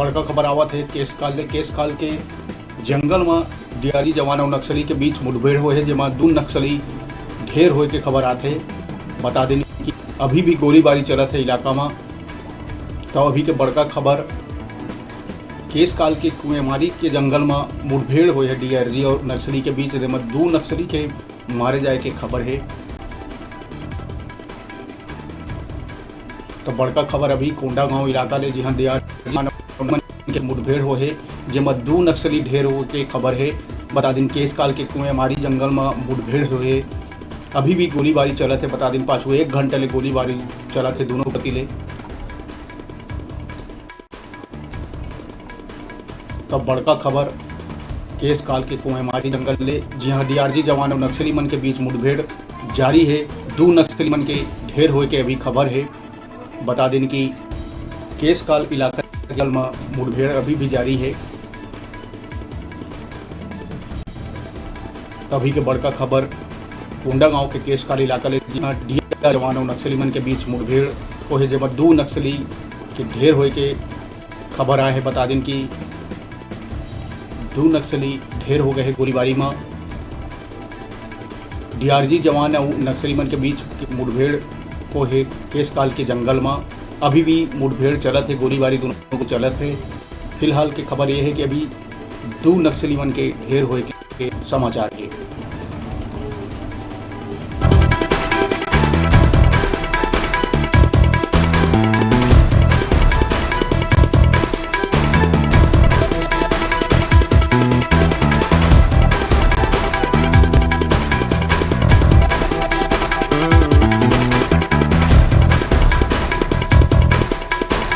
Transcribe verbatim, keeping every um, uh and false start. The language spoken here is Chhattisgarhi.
बड़का खबर आवत हे केसकाल ले। केसकाल के जंगल म डीआरजी जवान अउ नक्सली के बीच मुठभेड़ होए हे, जेमा दू नक्सली ढेर होए के खबर आत हे। बता देन कि अभी भी गोलीबारी चलत हे इलाका म। तो अभी के बड़का खबर, केसकाल के कुएमारी के जंगल म मुठभेड़ होए हे डीआरजी अउ नक्सली के बीच, जेमा दू नक्सली के मारे जाए के खबर हे। तो बड़का खबर अभी कोंडागांव इलाका ले, जिहां डीआरजी मन के मुठभेड़ होए हे, जेमा दू नक्सली ढेर होए के खबर हे। बता दिन केसकाल के कुएमारी जंगल म मुठभेड़ होए हे, अभी भी गोलीबारी चलत हे। बता दिन पाछू एक घंटा ले गोलीबारी चलत हे दोनों कति ले। तब बड़का खबर केसकाल के कुएमारी जंगल ले, जिहां डीआरजी जवान अउ नक्सली मन के बीच मुठभेड़ जारी हे। दू नक्सली मन के ढेर होए के अभी खबर हे। बता दिन कि केसकाल इलाका जंगल म मुठभेड़ अभी भी जारी हे। तभी के बड़का खबर कोंडागांव के केसकाल इलाका ले, जिहां डीआरजी जवान अउ नक्सली मन के बीच मुठभेड़ होए हे, जेमा दू नक्सली के ढेर होए के खबर आए हे। बता दिन कि दू नक्सली ढेर हो गए हे गोलीबारी म। डीआरजी जवान अउ नक्सली मन के बीच मुठभेड़ होए हे केसकाल के जंगल म। अभी भी मुठभेड़ चलत हे, गोलीबारी दोनों को चलत हे। फिलहाल के खबर ये हे कि अभी दू नक्सली मन के ढेर होए के समाचार हे।